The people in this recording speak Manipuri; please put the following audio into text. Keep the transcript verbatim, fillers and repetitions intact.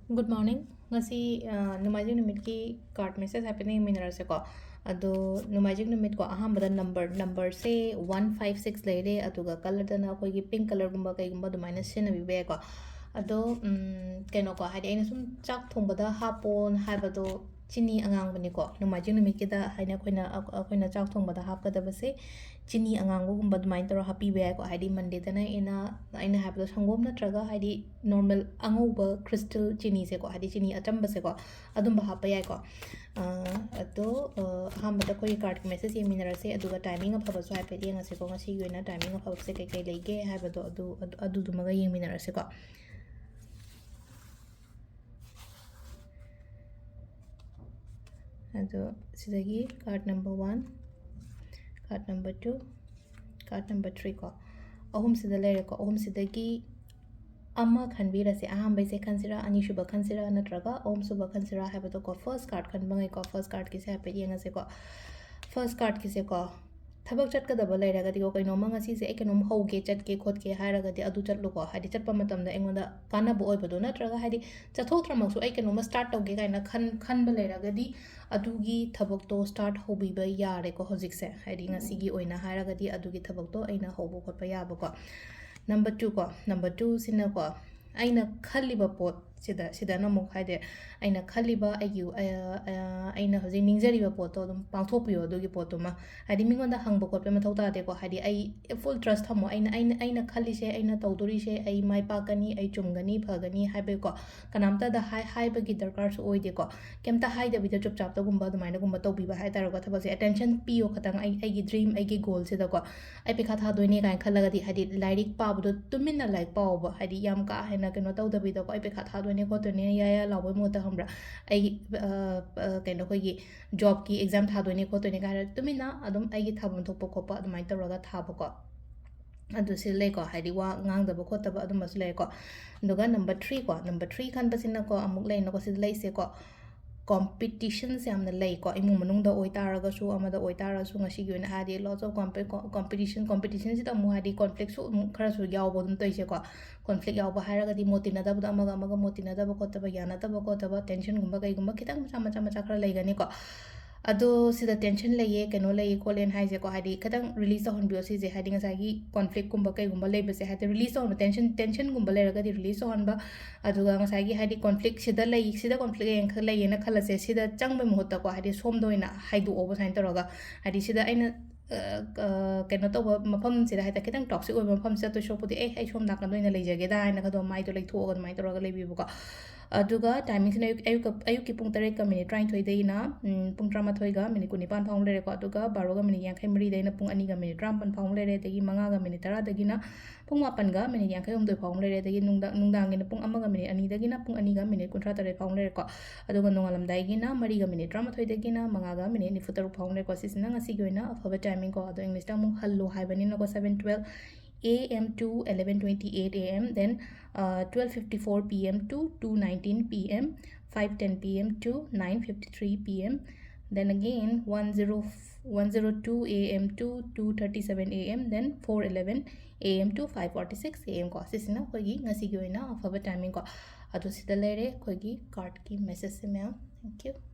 Good morning. ꯉꯁꯤ, ꯑ, ꯅꯣꯡꯃꯥꯏꯖꯤꯡ ꯅꯨꯃꯤꯠꯀꯤ card message ꯍꯥꯏꯐꯦꯠ ꯌꯦꯡꯃꯤꯟꯅꯔꯁꯦꯀꯣ꯫ ꯑꯗꯣ ꯅꯣꯡꯃꯥꯏꯖꯤꯡ ꯅꯨꯃꯤꯠꯀꯣ, ꯑꯍꯥꯟꯕꯗ number, numberꯁꯦ one five six ꯂꯩꯔꯦ, ꯑꯗꯨꯒ colourꯗꯅ ꯑꯩꯈꯣꯏꯒꯤ pink colourꯒꯨꯝꯕ ꯀꯩꯒꯨꯝꯕ ꯑꯗꯨꯃꯥꯏꯅ ꯁꯤꯖꯤꯟꯅꯕꯤꯕ ꯌꯥꯏꯀꯣ꯫ ꯑꯗꯣ, ꯎꯝ, ꯀꯩꯅꯣꯀꯣ, ꯍꯥꯏꯗꯤ ꯑꯩꯅ ꯁꯨꯝ ꯆꯥꯛ ꯊꯣꯡꯕꯗ ꯍꯥꯞꯄꯣꯅ ꯍꯥꯏꯕꯗꯣ ꯆꯤꯅꯤ ꯑꯉꯥꯡꯕꯅꯤꯀꯣ꯫ ꯅꯣꯡꯃꯥꯏꯖꯤꯡ ꯅꯨꯃꯤꯠꯀꯤꯗ ꯍꯥꯏꯅ ꯑꯩꯈꯣꯏꯅ, ꯑꯩꯈꯣꯏꯅ ꯆꯥꯛ ꯊꯣꯡꯕꯗ ꯍꯥꯞꯀꯗꯕꯁꯦ ꯆꯤꯅꯤ ꯑꯉꯥꯡꯕꯒꯨꯝꯕ ꯑꯗꯨꯃꯥꯏꯅ ꯇꯧꯔꯒ ꯍꯥꯞꯄꯤꯕ ꯌꯥꯏꯀꯣ꯫ ꯍꯥꯏꯗꯤ Mondayꯗꯅ ꯑꯩꯅ, ꯑꯩꯅ ꯍꯥꯏꯕꯗꯣ ꯁꯪꯒꯣꯝ ꯅꯠꯇ꯭ꯔꯒ ꯍꯥꯏꯗꯤ normal ꯑꯉꯧꯕ crystal ꯆꯤꯅꯤꯁꯦꯀꯣ, ꯍꯥꯏꯗꯤ ꯆꯤꯅꯤ ꯑꯆꯝꯕꯁꯦꯀꯣ, ꯑꯗꯨꯝꯕ ꯍꯥꯞꯄ ꯌꯥꯏꯀꯣ꯫ ꯑ, ꯑꯗꯣ, ꯑ, ꯑꯍꯥꯟꯕꯗ ꯑꯩꯈꯣꯏꯒꯤ cardꯀꯤ message ꯌꯦꯡꯃꯤꯟꯅꯔꯁꯦ, ꯑꯗꯨꯒ timing ꯑꯐꯕꯁꯨ ꯍꯥꯏꯐꯦꯠ ꯌꯦꯡꯉꯁꯦꯀꯣ꯫ ꯉꯁꯤꯒꯤ ꯑꯣꯏꯅ timing ꯑꯐꯕꯁꯦ ꯀꯩꯀꯩ ꯂꯩꯒꯦ ꯍꯥꯏꯕꯗꯣ ꯑꯗꯨ, ꯑꯗꯨ, ꯑꯗꯨꯗꯨꯃꯒ ꯌꯦꯡꯃꯤꯟꯅꯔꯁꯦꯀꯣ꯫ ꯑꯗꯣ ꯁꯤꯗꯒꯤ card number one, card number two, card number three ꯀꯣ, ꯑꯍꯨꯝꯁꯤꯗ ꯂꯩꯔꯦꯀꯣ꯫ ꯑꯍꯨꯝꯁꯤꯗꯒꯤ ꯑꯃ ꯈꯟꯕꯤꯔꯁꯦ꯫ ꯑꯍꯥꯟꯕꯩꯁꯦ ꯈꯟꯁꯤꯔꯥ, ꯑꯅꯤꯁꯨꯕ ꯈꯟꯁꯤꯔꯥ, ꯅꯠꯇ꯭ꯔꯒ ꯑꯍꯨꯝꯁꯨꯕ ꯈꯟꯁꯤꯔꯥ ꯍꯥꯏꯕꯗꯣꯀꯣ꯫ First card ꯈꯟꯕꯉꯩꯀꯣ, first cardꯀꯤꯁꯦ ꯍꯥꯏꯐꯦꯠ ꯌꯦꯡꯉꯁꯦꯀꯣ꯫ First cardꯀꯤꯁꯦꯀꯣ, ꯊꯕꯛ ꯆꯠꯀꯗꯕ ꯂꯩꯔꯒꯗꯤꯀꯣ, ꯀꯩꯅꯣꯝꯃ ꯉꯁꯤꯁꯦ ꯑꯩ ꯀꯩꯅꯣꯝ ꯍꯧꯒꯦ, ꯆꯠꯀꯦ ꯈꯣꯠꯀꯦ ꯍꯥꯏꯔꯒꯗꯤ ꯑꯗꯨ ꯆꯠꯂꯨꯀꯣ꯫ ꯍꯥꯏꯗꯤ ꯆꯠꯄ ꯃꯇꯝꯗ ꯑꯩꯉꯣꯟꯗ ꯀꯥꯟꯅꯕ ꯑꯣꯏꯕꯗꯣ, ꯅꯠꯇ꯭ꯔꯒ ꯍꯥꯏꯗꯤ ꯆꯠꯊꯣꯛꯇ꯭ꯔꯃꯛꯁꯨ ꯑꯩ ꯀꯩꯅꯣꯝꯃ start ꯇꯧꯒꯦ ꯀꯥꯏꯅ ꯈꯟ-, ꯈꯟꯕ ꯂꯩꯔꯒꯗꯤ ꯑꯗꯨꯒꯤ ꯊꯕꯛꯇꯣ start ꯍꯧꯕꯤꯕ ꯌꯥꯔꯦꯀꯣ ꯍꯧꯖꯤꯛꯁꯦ꯫ ꯍꯥꯏꯗꯤ ꯉꯁꯤꯒꯤ ꯑꯣꯏꯅ ꯍꯥꯏꯔꯒꯗꯤ ꯑꯗꯨꯒꯤ ꯊꯕꯛꯇꯣ ꯑꯩꯅ ꯍꯧꯕ ꯈꯣꯠꯄ ꯌꯥꯕꯀꯣ꯫ Number two ꯀꯣ, number twoꯁꯤꯅꯀꯣ, ꯑꯩꯅ ꯈꯜꯂꯤꯕ ꯄꯣꯠ ꯁꯤꯗ, ꯁꯤꯗꯅ ꯑꯃꯨꯛ ꯍꯥꯏꯗꯤ ꯑꯩꯅ ꯈꯜꯂꯤꯕ ꯑꯩꯒꯤ, ꯑ, ꯑ, ꯑꯩꯅ ꯍꯧꯖꯤꯛ ꯅꯤꯡꯖꯔꯤꯕ ꯄꯣꯠꯇꯣ ꯑꯗꯨꯝ ꯄꯥꯡꯊꯣꯛꯄꯤꯌꯣ ꯑꯗꯨꯒꯤ ꯄꯣꯠꯇꯨꯃ꯫ ꯍꯥꯏꯗꯤ ꯃꯤꯉꯣꯟꯗ ꯍꯪꯕ ꯈꯣꯠꯄ ꯃꯊꯧ ꯇꯥꯗꯦꯀꯣ꯫ ꯍꯥꯏꯗꯤ ꯑꯩ full trust ꯊꯝꯃꯣ꯫ ꯑꯩꯅ, ꯑꯩꯅ, ꯑꯩꯅ ꯈꯜꯂꯤꯁꯦ, ꯑꯩꯅ ꯇꯧꯗꯣꯔꯤꯁꯦ, ꯑꯩ ꯃꯥꯏ ꯄꯥꯛꯀꯅꯤ, ꯑꯩ ꯆꯨꯝꯒꯅꯤ, ꯐꯒꯅꯤ ꯍꯥꯏꯕꯒꯤꯀꯣ꯫ ꯀꯅꯥꯝꯇꯗ ꯍꯥꯏ-, ꯍꯥꯏꯕꯒꯤ ꯗꯔꯀꯥꯔꯁꯨ ꯑꯣꯏꯗꯦꯀꯣ꯫ ꯀꯩꯝꯇ ꯍꯥꯏꯗꯕꯤꯗ ꯆꯨꯞꯆꯥꯞꯇꯒꯨꯝꯕ ꯑꯗꯨꯃꯥꯏꯅꯒꯨꯝꯕ ꯇꯧꯕꯤꯕ ꯍꯥꯏꯇꯥꯔꯦꯀꯣ꯫ ꯊꯕꯛꯁꯦ attention ꯄꯤꯌꯣ ꯈꯇꯪ, ꯑꯩ, ꯑꯩꯒꯤ dream, ꯑꯩꯒꯤ goalꯁꯤꯗꯀꯣ꯫ ꯑꯩ ꯄꯩꯈꯥ ꯊꯥꯗꯣꯏꯅꯦ ꯀꯥꯏꯅ ꯈꯜꯂꯒꯗꯤ, ꯍꯥꯏꯗꯤ ꯂꯥꯏꯔꯤꯛ ꯄꯥꯕꯗꯣ ꯇꯨꯃꯤꯟꯅ ꯂꯥꯏꯔꯤꯛ ꯄꯥꯎꯕ, ꯍꯥꯏꯗꯤ ꯌꯥꯝ ꯀꯥ ꯍꯦꯟꯅ ꯀꯩꯅꯣ ꯇꯧꯗꯕꯤꯗꯀꯣ꯫ ꯑꯩ ꯄꯩꯈꯥ ꯊꯥꯗꯣꯏꯅꯦ ꯈꯣꯠꯇꯣꯏꯅꯦ ꯌꯥ ꯌꯥ ꯂꯥꯎꯕꯩ ꯃꯍꯨꯠꯇ, ꯈꯪꯕ꯭ꯔꯥ, ꯑꯩꯒꯤ, ꯑ, ꯑ, ꯀꯩꯅꯣ, ꯑꯩꯈꯣꯏꯒꯤ jobꯀꯤ exam ꯊꯥꯗꯣꯏꯅꯦ ꯈꯣꯠꯇꯣꯏꯅꯦ ꯀꯥꯏꯅ ꯇꯨꯃꯤꯟꯅ ꯑꯗꯨꯝ ꯑꯩꯒꯤ ꯊꯥꯐꯝ ꯊꯣꯛꯄ ꯈꯣꯠꯄ ꯑꯗꯨꯃꯥꯏꯅ ꯇꯧꯔꯒ ꯊꯥꯕꯀꯣ꯫ ꯑꯗꯨ ꯁꯤ ꯂꯩꯀꯣ, ꯍꯥꯏꯗꯤ ꯋꯥ ꯉꯥꯡꯗꯕ ꯈꯣꯠꯇꯕ ꯑꯗꯨꯝꯕꯁꯨ ꯂꯩꯔꯦꯀꯣ꯫ ꯑꯗꯨꯒ number three ꯀꯣ, number three ꯈꯟꯕꯁꯤꯅꯀꯣ, ꯑꯃꯨꯛ ꯂꯩꯅꯀꯣ, ꯁꯤꯗ ꯂꯩꯁꯦꯀꯣ꯫ ꯀꯣꯝꯄꯤꯇꯤꯁꯟꯁꯦ ꯌꯥꯝꯅ ꯂꯩꯀꯣ꯫ ꯏꯃꯨꯡ ꯃꯅꯨꯡꯗ ꯑꯣꯏꯇꯥꯔꯒꯁꯨ, ꯑꯃꯗ ꯑꯣꯏꯇꯥꯔꯒꯁꯨ, ꯉꯁꯤꯒꯤ ꯑꯣꯏꯅ ꯍꯥꯏꯗꯤ lots of competition, competitionꯁꯤꯗ ꯑꯃꯨꯛ ꯍꯥꯏꯗꯤ ꯀꯣꯟꯐ꯭ꯂꯤꯛꯁꯨ ꯑꯃꯨꯛ ꯈꯔꯁꯨ ꯌꯥꯎꯕ ꯑꯗꯨꯝ ꯇꯧꯔꯤꯁꯦꯀꯣ꯫ ꯀꯣꯟꯐ꯭ꯂꯤꯛ ꯌꯥꯎꯕ ꯍꯥꯏꯔꯒꯗꯤ ꯃꯣꯠ ꯇꯤꯟꯅꯗꯕꯗ, ꯑꯃꯒ ꯑꯃꯒ ꯃꯣꯠ ꯇꯤꯟꯅꯗꯕ ꯈꯣꯠꯇꯕ, ꯌꯥꯅꯗꯕ ꯈꯣꯠꯇꯕ, ꯇꯦꯟꯁꯟꯒꯨꯝꯕ ꯀꯩꯒꯨꯝꯕ ꯈꯤꯇꯪ ꯃꯆꯥ ꯃꯆꯥ ꯃꯆꯥ ꯈꯔ ꯂꯩꯒꯅꯤꯀꯣ꯫ ꯑꯗꯣ ꯁꯤꯗ ꯇꯦꯟꯁꯟ ꯂꯩꯌꯦ, ꯀꯩꯅꯣ ꯂꯩꯌꯦ ꯈꯣꯠꯂꯦꯅ ꯍꯥꯏꯁꯦꯀꯣ, ꯍꯥꯏꯗꯤ ꯈꯤꯇꯪ ꯔꯤꯂꯤꯁ ꯇꯧꯍꯟꯕꯤꯌꯣ ꯁꯤꯁꯦ, ꯍꯥꯏꯗꯤ ꯉꯁꯥꯏꯒꯤ ꯀꯣꯟꯐ꯭ꯂꯤꯛꯀꯨꯝꯕ ꯀꯩꯒꯨꯝꯕ ꯂꯩꯕꯁꯦ, ꯍꯥꯏꯗꯤ ꯔꯤꯂꯤꯁ ꯇꯧꯍꯟꯕ, ꯇꯦꯟꯁꯟ, ꯇꯦꯟꯁꯟꯒꯨꯝꯕ ꯂꯩꯔꯒꯗꯤ ꯔꯤꯂꯤꯁ ꯇꯧꯍꯟꯕ꯫ ꯑꯗꯨꯒ ꯉꯁꯥꯏꯒꯤ ꯍꯥꯏꯗꯤ ꯀꯣꯟꯐ꯭ꯂꯤꯛ ꯁꯤꯗ ꯂꯩ, ꯁꯤꯗ ꯀꯣꯟꯐ꯭ꯂꯤꯛ ꯂꯩꯌꯦꯅ ꯈ-, ꯂꯩꯌꯦꯅ ꯈꯜꯂꯁꯦ, ꯁꯤꯗ ꯆꯪꯕꯩ ꯃꯍꯨꯠꯇꯀꯣ, ꯍꯥꯏꯗꯤ ꯁꯣꯝꯗ ꯑꯣꯏꯅ ꯍꯥꯏꯗꯣꯛꯑꯣꯕ ꯁꯨꯃꯥꯏꯅ ꯇꯧꯔꯒ, ꯍꯥꯏꯗꯤ ꯁꯤꯗ ꯑꯩꯅ, ꯑ, ꯑ, ꯀꯩꯅꯣ ꯇꯧꯕ ꯃꯐꯝꯁꯤꯗ, ꯍꯥꯏꯗꯤ ꯈꯤꯇꯪ ꯇꯣꯛꯁꯤꯛ ꯑꯣꯏꯕ ꯃꯐꯝꯁꯤꯗ ꯆꯠꯇꯣꯏ ꯁꯔꯨꯛꯄꯨꯗꯤ, "ꯑꯦ, ꯑꯩ ꯁꯣꯝ ꯅꯥꯀꯟꯗ ꯑꯣꯏꯅ ꯂꯩꯖꯒꯦꯗ" ꯍꯥꯏꯅ ꯈꯗꯣ ꯃꯥꯏꯗꯣ ꯂꯩꯊꯣꯛꯑꯒ ꯑꯗꯨꯃꯥꯏꯅ ꯇꯧꯔꯒ ꯂꯩꯕꯤꯌꯨꯕꯀꯣ꯫ ꯑꯗꯨꯒ ꯇꯥꯏꯃꯤꯡꯁꯤꯅ ꯑꯌꯨꯛ, ꯑꯌꯨꯛꯀ-, ꯑꯌꯨꯛꯀꯤ ꯄꯨꯡ ꯇꯔꯦꯠꯀ ꯃꯤꯅꯤꯠ ꯇꯔꯥꯅꯤꯊꯣꯏꯗꯒꯤꯅ, ꯎꯝ, ꯄꯨꯡ ꯇꯔꯥꯃꯥꯊꯣꯏꯒ ꯃꯤꯅꯤꯠ ꯀꯨꯟꯅꯤꯄꯥꯟ ꯐꯥꯎ ꯂꯩꯔꯦꯀꯣ꯫ ꯑꯗꯨꯒ ꯕꯥꯔꯣꯒ ꯃꯤꯅꯤꯠ ꯌꯥꯡꯈꯩ ꯃꯔꯤꯗꯩꯅ ꯄꯨꯡ ꯑꯅꯤꯒ ꯃꯤꯅꯤꯠ ꯇꯔꯥꯃꯥꯄꯟ ꯐꯥꯎ ꯂꯩꯔꯦ꯫ ꯑꯗꯒꯤ ꯃꯉꯥꯒ ꯃꯤꯅꯤꯠ ꯇꯔꯥꯗꯒꯤꯅ ꯄꯨꯡ ꯃꯥꯄꯟꯒ ꯃꯤꯅꯤꯠ ꯌꯥꯡꯈꯩ ꯍꯨꯝꯗꯣꯏ ꯐꯥꯎ ꯂꯩꯔꯦ꯫ ꯑꯗꯒꯤ ꯅꯨꯡꯗꯥꯡ, ꯅꯨꯡꯗꯥꯡꯒꯤꯅ ꯄꯨꯡ ꯑꯃꯒ ꯃꯤꯅꯤꯠ ꯑꯅꯤꯗꯒꯤꯅ ꯄꯨꯡ ꯑꯅꯤꯒ ꯃꯤꯅꯤꯠ ꯀꯨꯟꯊ꯭ꯔꯥ ꯇꯔꯦꯠ ꯐꯥꯎ ꯂꯩꯔꯦꯀꯣ꯫ ꯑꯗꯨꯒ ꯅꯣꯡꯉꯥꯜꯂꯝꯗꯥꯏꯒꯤꯅ ꯃꯔꯤꯒ ꯃꯤꯅꯤꯠ ꯇꯔꯥꯃꯥꯊꯣꯏꯗꯒꯤꯅ ꯃꯉꯥꯒ ꯃꯤꯅꯤꯠ ꯅꯤꯐꯨ ꯇꯔꯨꯛ ꯐꯥꯎ ꯂꯩꯔꯦꯀꯣ꯫ ꯁꯤꯁꯤꯅ ꯉꯁꯤꯒꯤ ꯑꯣꯏꯅ ꯑꯐꯕ ꯇꯥꯏꯃꯤꯡꯀꯣ꯫ ꯑꯗꯣ ꯏꯪꯂꯤꯁꯇ ꯑꯃꯨꯛ hello ꯍꯥꯏꯕꯅꯤꯅꯀꯣ, seven twelve A M to eleven twenty-eight A M, then, uh, twelve fifty-four P M to two nineteen P M, five ten P M to nine fifty-three P M, then again one zero, one zero two A M to two thirty-seven A M, then four eleven A M to five forty-six A M ꯀꯣ꯫ ꯁꯤꯁꯤꯅ ꯑꯩꯈꯣꯏꯒꯤ ꯉꯁꯤꯒꯤ ꯑꯣꯏꯅ ꯑꯐꯕ ꯇꯥꯏꯃꯤꯡꯀꯣ꯫ ꯑꯗꯣ ꯁꯤꯗ ꯂꯩꯔꯦ ꯑꯩꯈꯣꯏꯒꯤ ꯀꯥꯔꯠꯀꯤ ꯃꯦꯁꯦꯖꯁꯦ ꯃꯌꯥꯝ꯫ Thank you.